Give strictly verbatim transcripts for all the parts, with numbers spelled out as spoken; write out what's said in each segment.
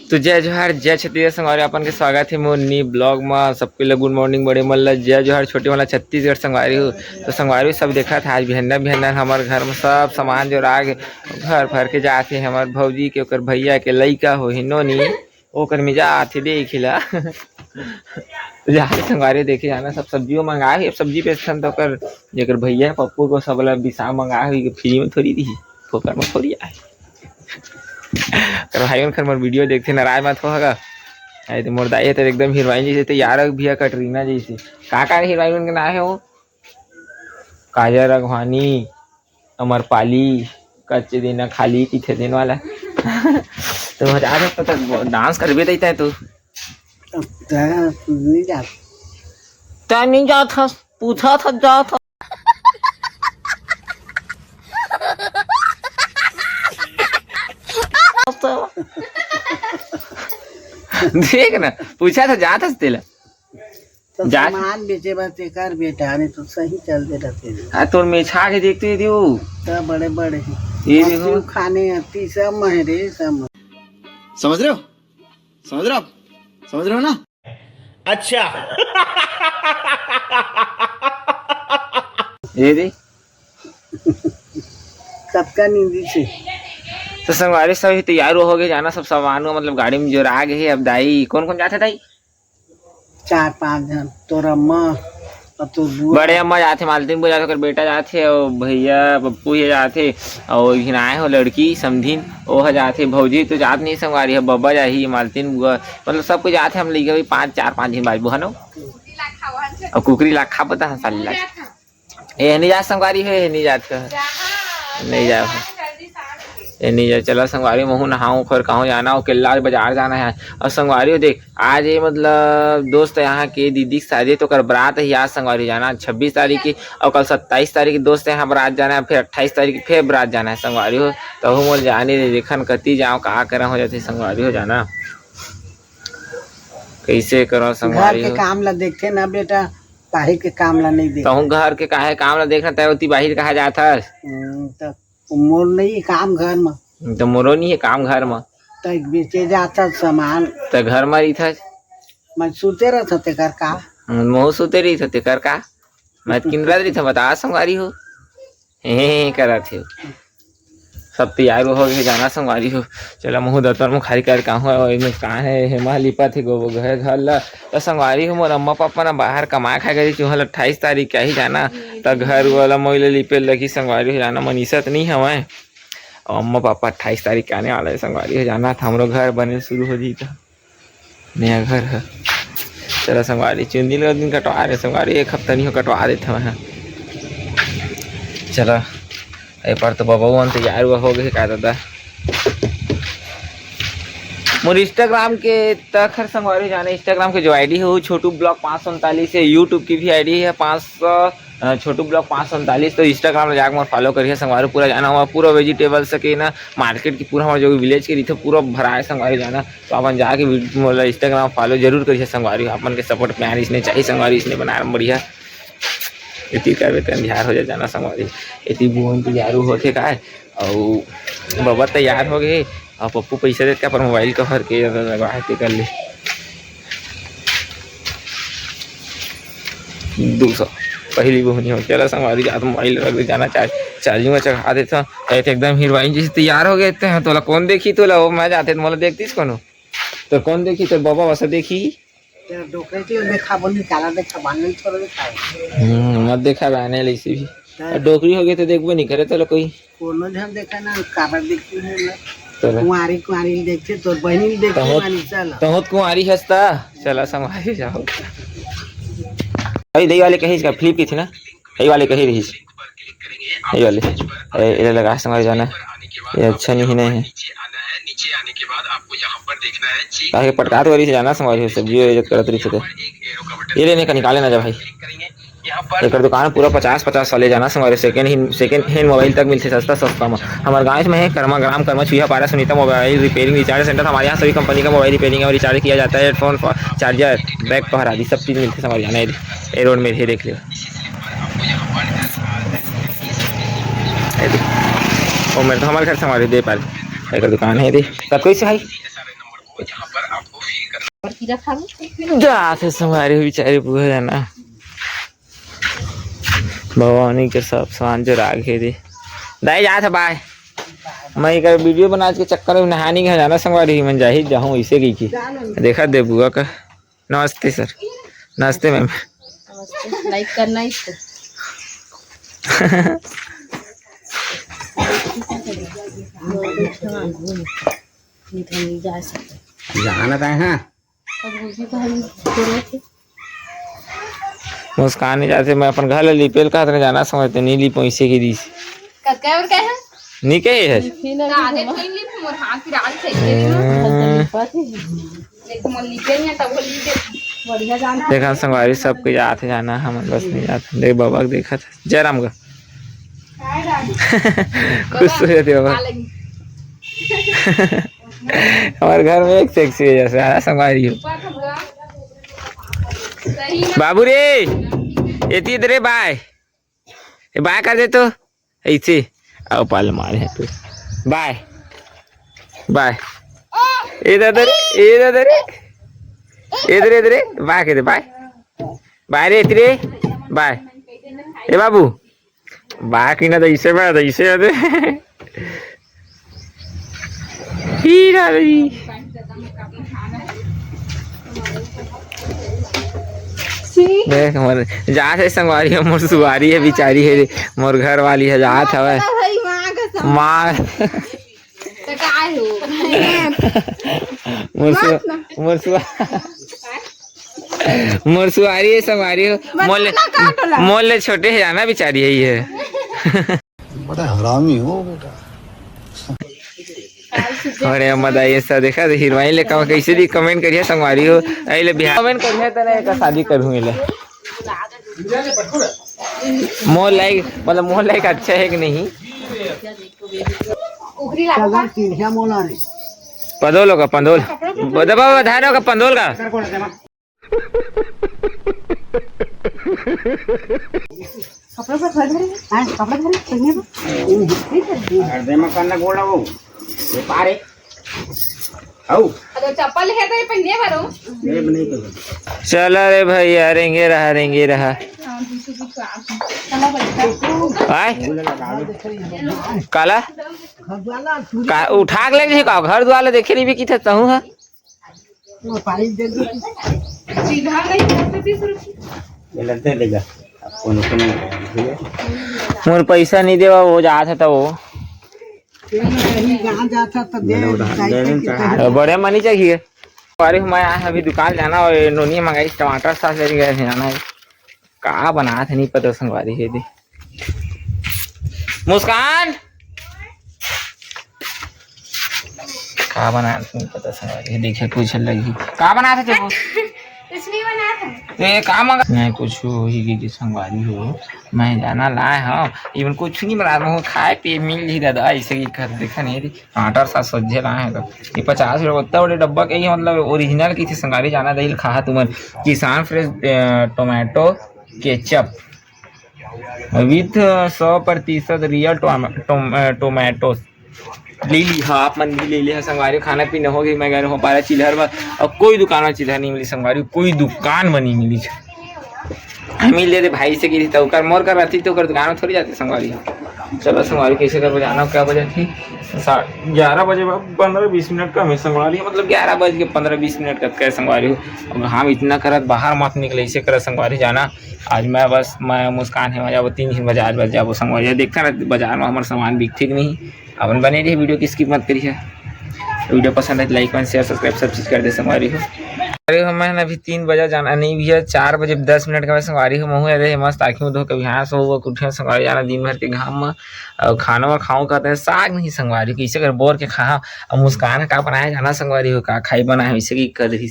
तो जय जोहार, जय छत्तीसगढ़ संगवारी, अपन के स्वागत हे मोर नी ब्लॉग म। सबके ल गुड मॉर्निंग, बड़े मन ल जय जोहार, छोटे मन ल छत्तीसगढ़ संगवारी हो। तो संगवारी सब देखत हे, आज बिहन्ना बिहन्ना हमर घर म सब सामान जो राग घर भर के जात हे। हमर भौजी के, ओकर भैया के लइका हो हे नोनी, ओकर में जात हे देखे ला। जात हे संगवारी देखे जाना, सब सब्जियों मंगा हे। अब सब्जी बेचथन तो ओकर, जेकर भैया हे पप्पू को सब ल बिसा मंगा हे, फ्री में थोड़ी दिही, फोकट में थोड़ी आए। कर भाई मन खर मोर वीडियो देखथे, नाराज मत हो हगा। अरे तो मोर दाई हे तो एकदम हीरोइन जैसे, तो यार भैया कटरीना जैसे। का का हीरोइन मन के नाम हे वो? काजल राघवानी, अमरपाली, कच्चे देना खाली पीछे देने वाला। तो मजा आ जाता था, डांस करबे देता है तू। अब तैं नहीं जात। तैं नहीं जात हस, पूछा था जात हस। देख ना, पूछा था जात हस तेला। तो जा। सामान बेचे बर तेकर बेटा, नहीं तो सही चल दे रहते हैं। आ, तोर मेछा के देखते दियो। तो बड़े बड़े हैं। ये और देखो। शिव खाने अति सब मह रे, सब मह। समझ रहे हो? समझ रहे हो आप? समझ रहे हो ना? अच्छा। ये दे। कतका नींदी से? तो संगवारी सब ही तैयार हो गए जाना, सब सामान हुआ, मतलब गाड़ी में जोरा गए। अब दाई, कौन कौन जाते दाई? चार पांच झन, तोर अम्मा और तोर बुआ। बड़े अम्मा जाथे, मालतीन बुआ जाथे, ओकर बेटा जाथे, और भैया पप्पू ये जाथे, और एक झिन आए हो लड़की समधिन, वो ह जाथे। भौजी तो जात नहीं संगवारी है, बब्बा जाही, मालतीन बुआ, मतलब सब कोई जाथे। हम लइका भी पाँच, चार पाँच झिन बाजबो हनो, और कुकरी ला खा पता है साली ला। ए, नहीं जा संगवारी हो, ए, नहीं जात हो। नहीं जा। ए, नहीं जा। चला संगवारी, महू नहाऊं, खोर कहूँ जाना हो, केल्ला बाजार जाना है। और संगवारी हो देख, आज ये मतलब दोस्त यहाँ के दीदी की शादी, तो ओकर बरात है आज संगवारी जाना, छब्बीस तारीख की, और कल सत्ताईस तारीख की दोस्त यहाँ बरात जाना है, फिर अट्ठाईस तारीख की फिर बरात जाना है संगवारी हो। तो मोर जाने दे, देखन कति जाओ, का करा हो जाते संगवारी हो जाना। कैसे करो घर संगवारी के हो? काम ला देखे ना बेटा, बाहिर के काम ला नहीं देखे। तहूँ घर के काहे काम ला देखना, तय ओती बाहिर कहाँ जात हस? हम्म, तो मोर नहीं काम घर में। तो मोरो नहीं है काम घर में। तो बेचे जाता सामान। तो घर में रही था। मैं सुते रहता तेकर का? महू सुते रही था तेकर का? मैं किंदरा रही था, बता संगवारी हो। हे, हे, हे करत हे। सब तैयार हो गए जाना संगवारी हो। चला महू दतवन मुखारी कर का हो, एमे का है, हेमा लिपत हे गोबर घर, घर ला। तो संगवारी हो, मोर अम्मा पापा ना बाहर कमा खा गए, चूहा ला अट्ठाईस तारीख के ही जाना। तो घर वाला मोइले लिपे लगी संगवारी हो जाना, मनीषा तो नहीं हवय। और अम्मा पापा अट्ठाईस तारीख के आने वाला है संगवारी हो जाना, तो हमरो घर बने शुरू हो जी। तो नया घर है। चला संगवारी, चुंदी ल दिन कटवा रहे संगवारी, एक हफ्ता नहीं हो कटवा देत हवं। चला, ए पर तो बबा मन तैयार हुआ हो गए का दादा। मोर Instagram के तखर संगवारी जाने, Instagram के जो आईडी है वो छोटू ब्लॉग पाँच सौ उनतालीस है, YouTube की भी आईडी है पाँच सौ, अ, छोटू ब्लॉग पाँच सौ उनतालीस। तो Instagram में जाके मोर फॉलो करिए संगवारी, पूरा जाना हुआ, पूरा वेजिटेबल्स के ना मार्केट की, पूरा हमारे जो विलेज के रही थे पूरा भरा है संगवारी जाना। तो अपन जाके वीडियो, मोला Instagram फॉलो जरूर करिए संगवारी, आप मन के सपोर्ट प्यार इसने चाहिए संगवारी, इसने बनाए बढ़िया। एती करबे त अंधियार हो जाए जाना संगवारी। एती बुआ मन तैयार होथे काय, अउ बबा तैयार हो गए, अउ पप्पू पैसा देत का पर मोबाइल कवर के लगवा है ते कर ले। दो सौ पहली बोहनी हो, चला संगवारी जात मोबाइल रख दे जाना, चार्ज, चार्जिंग में चढ़ा देता। ए त एकदम हीरोइन जैसे तैयार हो गए ते हैं, तोला कौन देखी तोला, वो मैं जाते त मोला देखतीस कोनो। तो कौन देखी? तो बाबा वैसे देखी। तेरा डोकरे के लिए देखा बोल, निकाला देखा, बांधल थोड़ा देखा। हम्म, मत देखा बाने ले इसी भी। हाँ। और डोकरी हो गए तो देखबो नहीं करे तोला कोई। कोनो झन देखा ना, काबर देखती है ना। चलो। कुंवारी, कुंवारी देखते, तोर बहिनी देखते तहोत, मानी, चल। तहोत कुंवारी हस्ता। चला संगवारी जाओ। अरे दही वाले कहीं इसका फ्लिप की थी ना? यही वाले कहीं रही। यही वाले। अरे इधर लगा संगवारी जाना। ये अच्छा नहीं, नहीं है। काहे पटकात वाली से जाना संगवारी हो, सब्जी हो, इज्जत करत रही थे। ये लेने का निकाले ना जा भाई। एकर दुकान पूरा पचास पचास वाले जाना संगवारी, second hand, second hand mobile तक मिलते सस्ता सस्ता में। हमारे गांव में है कर्मा ग्राम, कर्मा छुईहा पारा Sunita mobile repairing recharge centre. हमारे यहाँ सभी कंपनी का मोबाइल रिपेयरिंग और रिचार्ज किया जाता है। हेडफोन, चार्जर, बैग कवर आदि सब चीज़ मिलते संगवारी जाना। ये, ये रोड में है, देख लियो। ये देख। वो मेरे तो हमारे घर संगवारी दे पार। एकर दुकान है दे। कब कैसे भाई? और कीरा खा लो। जात हे संगवारी हो, बेचारी बुआ जाना। भवानी के सब सामान जो राग हे दे। दाई जात हे, बाय। मैं एकर वीडियो बना के चक्कर में नहानी के जाना संगवारी हो, मन जाही जाहूँ इसे की की। देखा दे बुआ का। नमस्ते सर। नमस्ते मैम। नमस्ते। लाइक करना इसको। नहीं तो हम नहीं जा सकते। जाना तय हाँ। अब वो भी तो हम दोनों थे। मुस्कान नहीं जाते, मैं अपन घर ले लिपेल का हतने जाना समझते, नहीं लिपो इसे की दीस। कतका और कहे? नहीं कहे है। लिपी ना ना, आगे लिपो। कोई नहीं, मोर हाथ फिर आगे से हम्म। लिपो। लिपो, मोर लिपे नहीं है, तब वो लिपे। बढ़िया जान। देखा संगवारी सबके जात हे जाना, हम बस नहीं जाते। देख बाबा के देखा था। जय राम का। कुछ तो जाते बाबा। हमारे घर में एक सेक्सी है जैसे, हाँ, संगवारी हो। बाबू रे, एती दे रे, बाय। ए, बाय कर दे तो। ऐसे। आओ, पाल मारे हैं तू। बाय। बाय। ए दादा रे, ए दादा रे। इधर, इधर, बाय कर दे, बाय। बाय रे, इतरे। बाय। ए बाबू। बाकी ना तो इसे बा, तो इसे दे। हीरा रे। देख, मोर जात हे संगवारी हो, मोर सुवारी हे, बिचारी हे रे, मोर घर वाली हे, जात हवय। भाई, माँ कसम। माँ। तो काय हो? मोर सु-, मोर सुआ-, मोर सुवारी हे, संगवारी हो। मोर ले, मोर ले छोटे हे जाना, बिचारी हे ये। बड़ा हरामी हो बेटा। अरे अम्मा दाई, ऐसा देखा तो हीरोइन ले कम कैसे दी, कमेंट करिए संगवारी हो। आई ले बिहार कमेंट करिए, तने एक शादी करूँ ले। मोर लाइक, मतलब मोर लाइक अच्छा है कि नहीं? पदोल होगा, पंदोल। दबा, दबा, धान होगा, पंदोल का। कपड़ा पर घर धरे, हाँ, कपड़ा धरे, पहिने पर। घर दे मकान ना गोड़ा वो। ये पारे। आओ। अगर चप्पल है तो ये पहिने भरो। ये भी नहीं पहन। चला रे भैया, रेंगे रहा, रेंगे रहा। हाँ, दूसरी की क्लास में। चला बच्चा। आय? काला? का, उठा के ले जी का? घर द्वार ले देखे नहीं भी किथे तहूँ है। वो पानी दे दो। सीधा नहीं, ऐसे भी सुरक्षित। ये लगते ले जा। अब कौन, कौन, मोर पैसा नहीं देवा, वो जात हे तो वो। ये नहीं, कहीं जहाँ जाता तो दे, ले लो, उठा, जाए ले लो, तो चढ़ा। कितना बड़े मनी चाहिए। अरे, मैं आया अभी दुकान जाना और ये नोनी मंगाई टमाटर सॉस लेके गए थे जाना है। का बनात हे नहीं पता संगवारी हे दे। मुस्कान, का बनात हे नहीं पता संगवारी हे, देखे कुछ लगी। का बनात हे तेरे को? कुछ नहीं बनात हे। ए, का मंगा? नहीं, कुछ हो ही गई संगवारी हो। मैं जाना लाए हूँ, इवन कुछ नहीं बना रहा हूँ, खाए पिए मिल ही दादा, ऐसे ही कर देखा नहीं। टमाटर साग सोझे लाए हैं तो ये पचास रुपये, उतना बड़े डब्बा के ही, मतलब, ओरिजिनल की थी संगारी जाना दही खाहा तुमन। किसान fresh, uh, tomato ketchup with सौ प्रतिशत रियल टोम-, टोम-, अ, टोमेटो ले ली। हाँ, आप मन भी ले ले। हाँ, संगवारी, खाना पीना हो गई, मैं गए हूँ पारा चिल्हर बर, और कोई दुकान में चिल्हर नहीं मिली संगवारी, कोई दुकान में नहीं मिली। मिल जाते भाई से गिरी तो ओकर, मोर कर रहती तो ओकर दुकान में थोड़ी जाते संगवारी। चलो संगवारी, कैसे कर बजाना, क्या बजे थी? सा-, ग्यारह बजे बा-, पंद्रह बीस मिनट का हमें संगवारी, मतलब, ग्यारह बज के पंद्रह बीस मिनट का कह संगवारी हो। अब घाम इतना करत, बाहर मत निकले, इसे करत संगवारी जाना। आज मैं बस, मैं मुस्कान हे, मैं जाबो तीन झिन बाजार, बस जाबो संगवारी, देखता रह बाजार में हमार सामान बिकथे कि नहीं। अपन बने रहिए, वीडियो की skip मत करिए। वीडियो पसंद आए तो like, comment, share, subscribe सब चीज कर दे संगवारी हो। अरे हो, मैं अभी तीन बजे जाना नहीं भैया, चार बजे दस मिनट का मैं संगवारी हो, महू अरे मस्त आँखी मुँह धो के बिहान सो वो उठे संगवारी जाना दिन भर के घाम में, और खाना में खाऊं कहते हैं साग नहीं संगवारी, कैसे कर बोर के खा। अब मुस्कान का बनाया जाना संगवारी हो, का खाई बनाए वैसे की कर रही।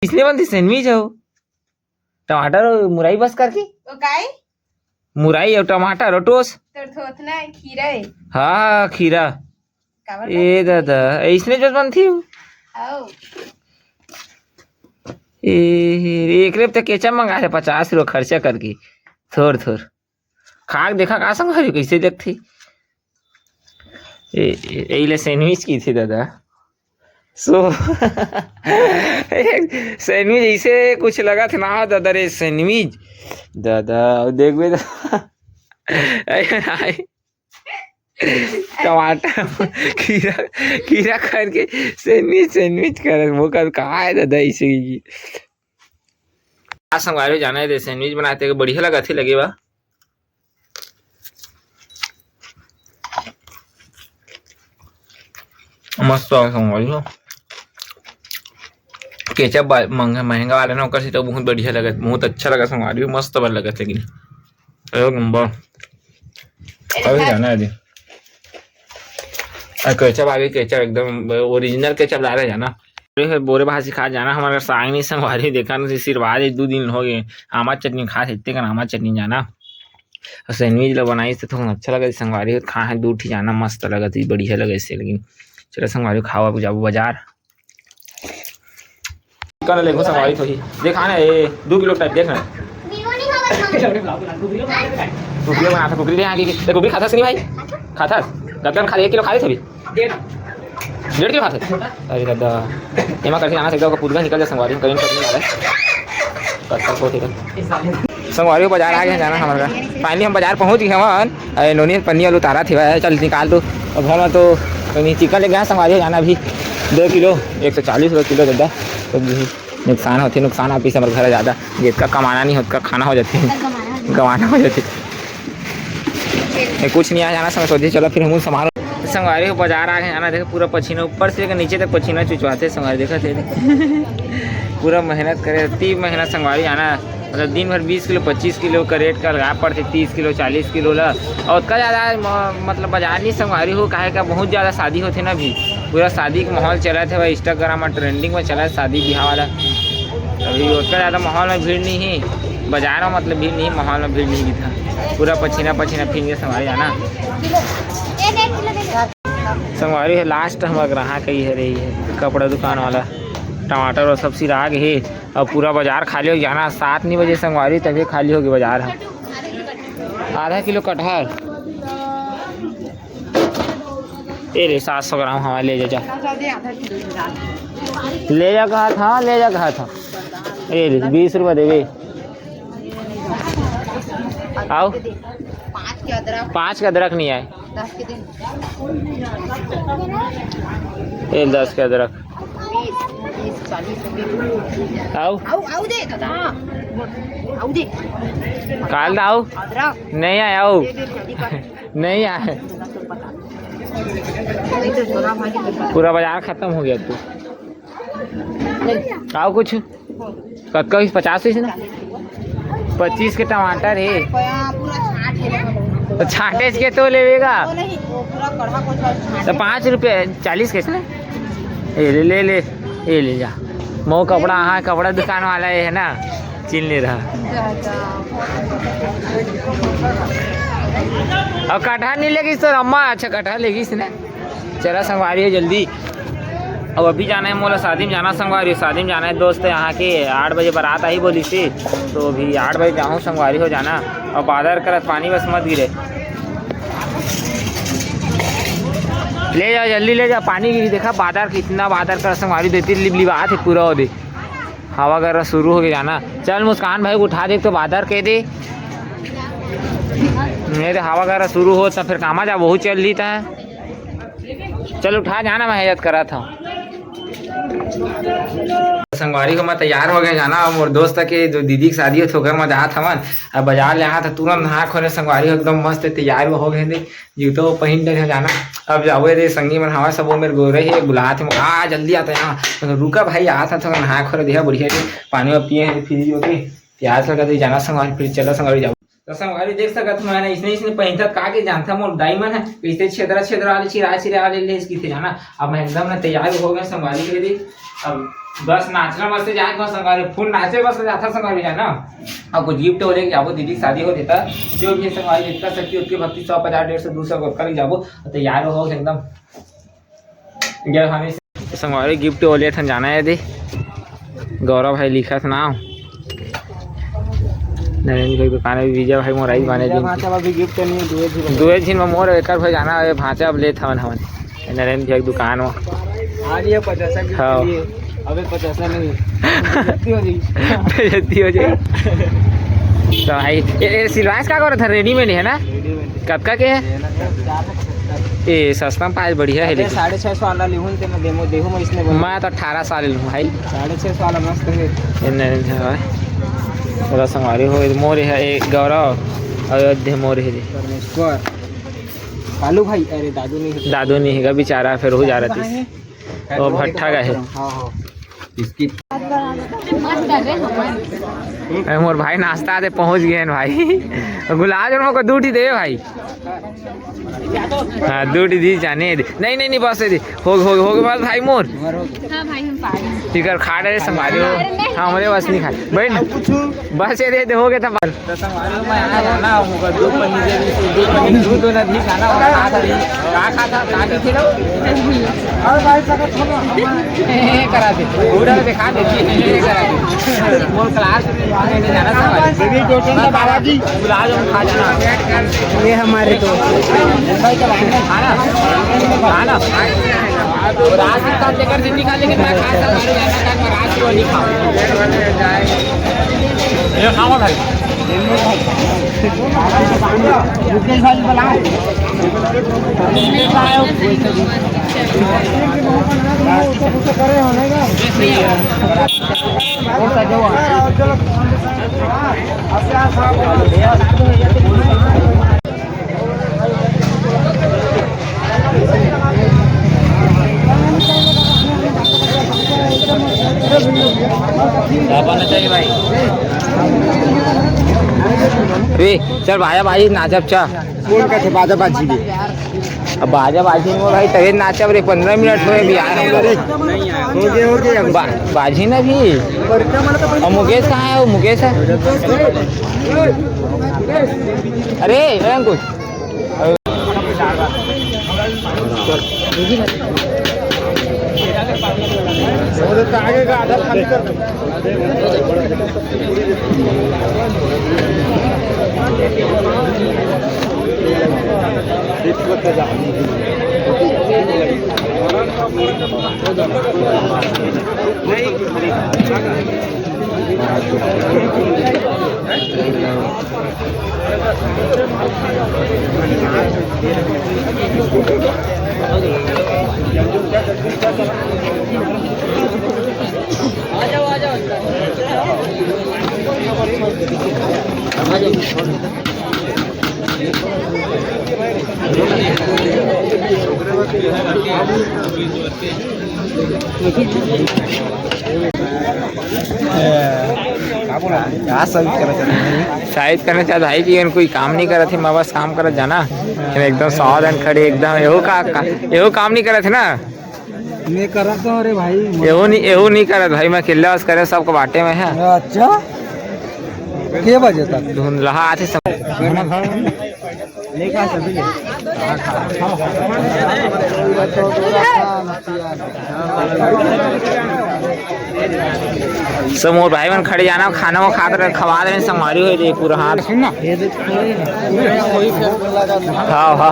इसने बनती सैंडविच हो, टमाटर और मुरई बस करके। तो काय? मुरई और टमाटर और टोस। तोर थोथना है, खीरा है। हाँ, खीरा। काबर ए दादा, ऐसने जो बनती हो। आओ। ए, एकरे पे तो केचप मंगा है पचास रुपये खर्चा करके। थोर, थोर। खा के देखा का संग हरी कैसे देखती। ए, ए, ए ले सैंडविच की थी दादा। सो सैंडविच ऐसे कुछ लगत हे ना दादा रे, सैंडविच दादा। देखबे तो अरे भाई, टमाटर खीरा, खीरा करके सैंडविच सैंडविच करत, वो कर कहा है दादा ऐसे की। आज संगवारी जाना है रे, सैंडविच बनाते के बढ़िया लगत हे लगे बा। मस्त है संगवारी हो। केचप बा-, महंगा, महंगा वाला ना, ओकर से तो बहुत बढ़िया लगत, बहुत अच्छा लगा संगवारी हो, मस्त बन लगत लेकिन। एक नंबर। अभी जाना है जी। और केचप आ गई, केचप एकदम ओरिजिनल केचप ला रहे जाना। अरे बोरे भाजी खा जाना, हमारे साग नहीं संगवारी, देखा नहीं आशीर्वाद, एक दो दिन हो गए। आमा चटनी खा सकते कर, आमा चटनी जाना। और सैंडविच ला बनाई से थोड़ा अच्छा लगा संगवारी, खा है दू ठी जाना, मस्त लगा थी, बढ़िया लगा इससे। लेकिन चलो संगवारी, खावा जाबो बाजार। कल ले घुसा भाई थोड़ी। देख ना, ए, दू किलो टाइप देख ना। कुकरी बना था, कुकरी ले आगे। ए, कुकरी खाता नहीं भाई? खाता। गदन खा ले, एक किलो खा ले अभी। डेढ़ किलो खाता। अरे दादा, एमा करके आना सकता, ओकर पुदगा निकल जा संगवारी, कहीं करने वाला है। कत्ता को ठीक है। संगवारी बाजार आ गए जाना हमारा। फाइनली हम बाजार पहुंच गए हवन। अरे नोनी पन्नी आलू तारा थी भाई, चल निकाल दो। अब घर में तो कहीं चिकन ले गया संगवारी जाना अभी दो किलो, एक सौ चालीस रुपये किलो दादा। तो भी नुकसान होते, नुकसान आप इस हमारे घर ज़्यादा, जितना कमाना नहीं होता खाना हो जाते हैं, गंवाना हो जाते। ये कुछ नहीं आ जाना समझ सोचिए, चलो फिर हम संभाल। संगवारी हो बाजार आ गए जाना, देखो पूरा पसीना ऊपर से लेकर नीचे तक पसीना चुचवाते संगवारी, देखा थे पूरा मेहनत करे, तीन महीना संगवारी जाना। मतलब दिन भर बीस किलो पच्चीस किलो का रेट का लगा पड़ते, तीस किलो चालीस किलो ला। और उतना ज़्यादा म-, मतलब बाजार नहीं संगवारी हो, काहे का बहुत ज़्यादा शादी होते ना अभी, पूरा शादी का माहौल चला थे भाई, इंस्टाग्राम में ट्रेंडिंग में चला है शादी ब्याह वाला। अभी उतना ज़्यादा माहौल में भीड़ नहीं है बाजार में, मतलब भीड़ नहीं, माहौल में भीड़ नहीं दिखा, पूरा पसीना पसीना फिर ये संगवारी जाना। संगवारी है लास्ट हमारा ग्राहक ही है रही है कपड़ा दुकान वाला, टमाटर और सब सिरा गए है। अब पूरा बाजार खाली हो जाना, सात नहीं बजे संगवारी तभी खाली होगी बाजार। हम आधा किलो कटहर, ये ले सात सौ ग्राम हमारे ले जा, जा। ले जा कहा था, ले जा कहा था। ये ले बीस रुपये देवे। आओ। पाँच के अदरक। पाँच के अदरक नहीं आए। दस के दिन। ये दस के अदरक। बीस, तीस, चालीस रुपये। आओ। आओ, आओ दे दादा। आओ दे। काल दा आओ। अदरक। नहीं आए, आओ। दे दे, जल्दी कर। नहीं आए। नहीं तो सोना भाई के पूरा बाजार खत्म हो गया तू। आओ कुछ। कतका होइस? पचास होइस ना? पच्चीस के टमाटर हे। पूरा छांट के लेबो। तो छांटेच के तो लेवेगा। वो नहीं, वो पूरा कढ़ा को थोड़ा छांट तो के। पाँच रुपये चालीस कैसे ना? ए ले, ले, ले, ए ले जा। मऊ कपड़ा, हाँ, कपड़ा दुकान वाला ये है ना, चिन ले रहा। जा, जा। और कटहर नहीं लेगिस तो अम्मा, अच्छा कटहर लेगिस ना। चला संगवारी हो जल्दी। अब अभी जाना है मोला शादी में जाना संगवारी हो, शादी में जाना है दोस्त यहाँ के, आठ बजे बारात आही बोलिस हे, तो अभी आठ बजे जाहूँ संगवारी हो जाना। और बादर करत पानी बस मत गिरे। ले जा जल्दी ले जा, पानी गिरी देखा बादर कितना बादर करत संगवारी, देती लिबलिबात है पूरा हो दे। हवा गर्रा शुरू हो गया जाना। चल मुस्कान भाई उठा दे तो बादर कह दे। नहीं तो हवा गर्रा शुरू हो तो फिर कामा जा बहुत चल रही था। चल उठा जाना, मैं हजत करा था। संगवारी हो मैं तैयार हो गए जाना, मोर दोस्त के जो दीदी की शादी हो तो ओकर में जात हवन। अब बाजार ले आया था, तुरंत नहा खोरे संगवारी हो एकदम मस्त तैयार हो गए थे। जूता वो पहिन डरे जाना। अब जाबो रे संगी मन हवा सब, वो मेरे गोरे हे बुलात हे, आ जल्दी आता यहाँ। तो रुका भाई, आता था नहा खोर दिया बढ़िया के, पानी में पिए हैं फ्रिज में के, प्यास लगा तो जाना संगवारी, फिर चला संगवारी जाओ। तो संगवारी देख सकत हो, मैंने इसने इसने पहिनता का के जानता मोर दाई मन है, इससे छेदरा छेदरा वाले चिरा चिरा वाले ले इसकी थे जाना। अब मैं एकदम ना तैयार हो गया संगवारी के लिए। अब बस नाचना बस से जाए तो संगवारी, फुल नाचे बस से जाता संगवारी जाना। अब कुछ गिफ्ट हो लेके जाबो, दीदी की शादी हो देता, जो भी है संगवारी जितना शक्ति उतनी भक्ति, सौ पचास डेढ़ सौ दो सौ को कर जाबो। तैयार हो एकदम। जय भाभी। संगवारी गिफ्ट वो लेथन जाना है दे। गौरव भाई लिखत नाम। नरेंद्र भाई दुकान में विजय भाई मोराई बने दिन। भांचा अभी गिफ्ट नहीं है, दुए झिन। दुए झिन में मोर एकर भाई जाना है, भांचा अब लेत हवन हवन। नरेंद्र भाई दुकान में। आज ये पचासा के हाँ। लिए, अबे पचासा नहीं, बेइज्जती हो जाई। बेइज्जती हो जाई। तो भाई, ये, ये सिलवास का करत है? रेडीमेड है ना? रेडीमेड। कतका के है? ये ना, चार सौ पचहत्तर। ए, सस्ता में पाए, बढ़िया है अबे, लेकिन। साढ़े छः सौ वाला लिहूँ ते मैं देमो, देहूँ मैं इसने बोला। मैं तो अठारह सौ ले लूँ भाई। साढ़े छः सौ वाला मस्त है। ये नहीं, नहीं, भाई। थोड़ा संगवारी हो, मोर है, एक गौरव, अयोध्या मोर है जी। परमेश्वर। कालू भाई, अरे दादू नहीं है। दादू नहीं है, बेचारा फिर हो जा रहा कहाँ थी। है? वो भट्ठा का है। हाँ, हाँ। इसकी ए, मोर भाई नाश्ता दे पहुंच गए हैं भाई। गुलाब जामुन को दू ठी दे भाई। हाँ, दू ठी दी जाने दे। नहीं, नहीं, नहीं, बस दे। हो, हो, हो गए बस भाई मोर। हाँ भाई, हम पा गए। इकर खा रहे संभाले हो। अरे नहीं। हाँ, हमारे बस नहीं खाए। बैठ। बस ये दे, दे, हो गया था बस। तो संगवारी हो, मैं आया हूँ ना, हमको दो पन्नी दे दी, दो पन्नी दूध होना भी खाना होना, खा था नहीं। का खा था, का नहीं खेला? अरे भाई, सगत छोड़ो। करा दे, पूरा दिखा दे, करा दे। मोर क्लास में जाना था भाई। बेबी, जो सुन ना बाबा जी। बुला लो, खा जाना। ये हमारे दोस्त। खाना, खाना। रात के साथ लेकर जिंदगी खा, लेकिन मैं खा सकता हूँ, मैं रात को नहीं खाऊँ। ये खाओ भाई। ए, चल भाया भाई, नाचब चा। कौन का थे बाजा बाजी भी? अब बाजा बाजी में भाई तबे नाचब रे, पन्द्रह मिनट होए अभी आए हम लोग। हो गया, हो गया। बा-, बाजी ना भी। और मुकेश कहाँ है? वो मुकेश है। अरे, ए अंकुश। आगे का आधा खाली कर। का बोला? का साइज करना चाहता है? साइज करना चाहता है कि कोई काम नहीं करत है, मैं बस काम करत जाना। एकदम सावधान खड़े, एकदम एहू का, का, एहू काम नहीं करत है ना। मैं करत हूँ रे भाई। एहू नहीं, एहू नहीं करत भाई, मैं किल्ला बस करे सबको बाटे में है। अच्छा, के बजे तक? धुंधला आथे सब। सब मोर भाई मन खड़े जाना, खाना वो खात रहे, खवा रहे, संगवारी हो रही पूरा हाथ। सुन ना। हाँ, हाँ।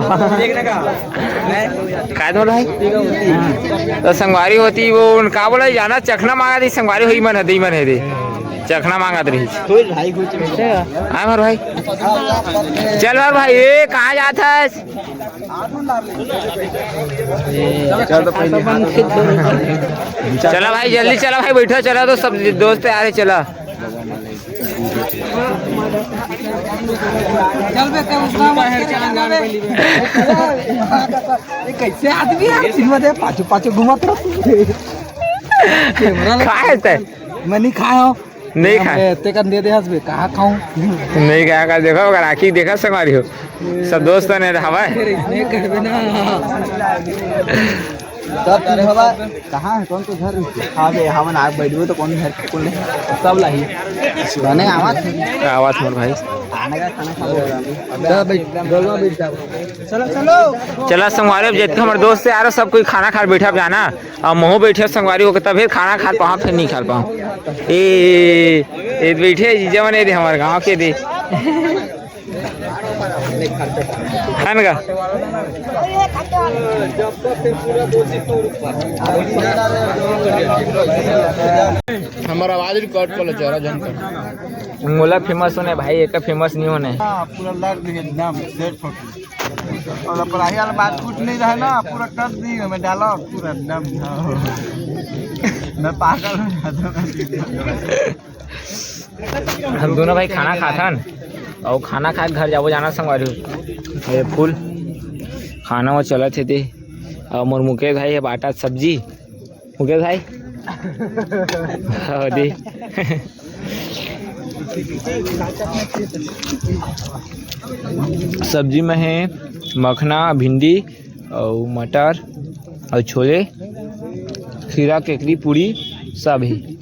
काय बोला है? तो संगवारी होती वो उन का बोला जाना, चखना मांगा थी, संगवारी हुई मन है, दी मन है रे। चखना मांगा रही। खुश भाई, खुश। हाँ, हमार भाई। चल हमार भाई, ए, कहाँ जात है? चला भाई, जल्दी चला भाई, बैठो, चला तो सब दोस्त आ रहे, चला। चल बे, ते उसका मत कर, चल बे। ये कैसे आदमी है? सिनेमा दे, पाछू, पाछू घुमात रहो। कैमरा लगा। खाए ते? मैं नहीं खाया हूँ। नहीं खाए। ए, ते का दे दे हंस बे, कहाँ खाऊं? नहीं खाया का, देखो, अगर आँखी देखा संगवारी हो। सब दोस्त ने हवा है। नहीं करबे ना। तब तू हवा, कहाँ है, कौन तो घर? हाँ बे, हमन आग बैठबो तो कौन घर, कौन नहीं? सब लाही। बने आवाज। का आवाज मोर भाई? खाना का, खाना खा लो। अबे, बैठ, गोलवा बैठ जा। चलो, चलो। चला संगवारी, अब जितने हमारे दोस्त यार सब कोई खाना खा बैठा जाना। अब महू बैठे संगवारी होके तभे खाना खा पाऊँ, फिर नहीं खा पाऊँ। ए, ए बैठे जीजा मने दे हमारे गाँव के दे। है ना का? हमारा आवाज रिकॉर्ड कर लो, जरा जन कर। मोला फेमस होने भाई, एक फेमस नहीं होने। हाँ, पूरा लग भी एकदम सेट हो गया। और अपराही वाला बात कुछ नहीं रहा ना, पूरा कर दी हमें डाला, पूरा एकदम। मैं पागल हो जाता हूँ। हम दोनों भाई खाना खाथन और खाना खा के घर जाबो जाना संगवारी हो। ये फुल खाना वो चलत हे दे। और मोर मुकेश भाई हे बाटा सब्जी। मुकेश भाई। हाँ, दे। सब्जी में है मखना, भिंडी और मटर और छोले, खीरा, केकरी, पूरी सब है।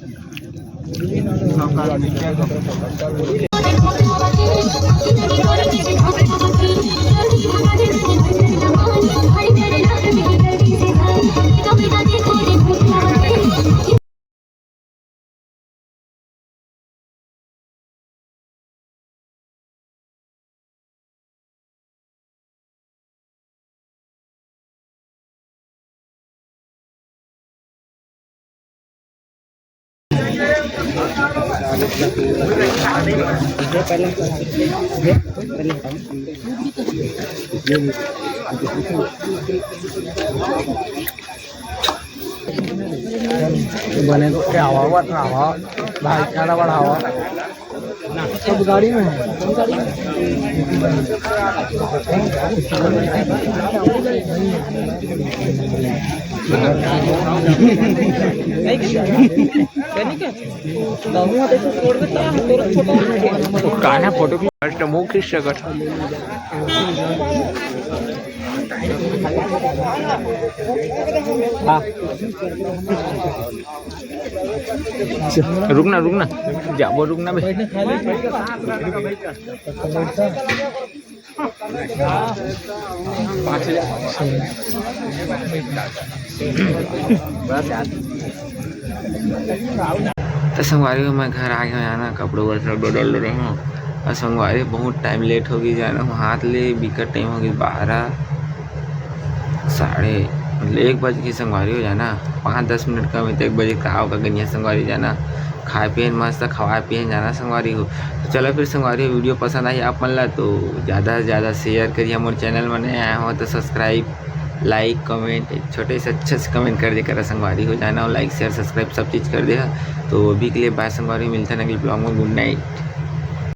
बने को क्या हवा, बट हवा, भाई, क्या बड़ा हवा। सब गाड़ी में है। कान्हा फोटो की फर्स्ट मुख खींच सकत। हाँ। रुक ना, रुक ना, जाबो, रुक ना बे। तो संगवारी हो, मैं घर आ गया हूँ, जाना कपड़ों वपड़ों सब बदल रहे हूँ। और संगवारी, बहुत टाइम लेट हो गई जाना, हाथ ले बिकट टाइम हो गई, बारह, साढ़े, मतलब, एक बज गई संगवारी हो जाना, पाँच दस मिनट कम है तो एक बजे का होगा गनिया संगवारी जाना। खाए पिए मस्त, खवाए पिए जाना संगवारी हो। तो चलो फिर संगवारी हो, वीडियो पसंद आई आप मन ला तो ज़्यादा से ज़्यादा शेयर करिए, मोर चैनल में नया आए हो तो सब्सक्राइब, लाइक, कमेंट, एक छोटे से अच्छे से कमेंट कर दे करा संगवारी हो जाना, और लाइक, शेयर, सब्सक्राइब सब चीज़ कर दे। तो अभी के लिए बाय संगवारी, मिलते हैं अगले ब्लॉग में। गुड नाइट।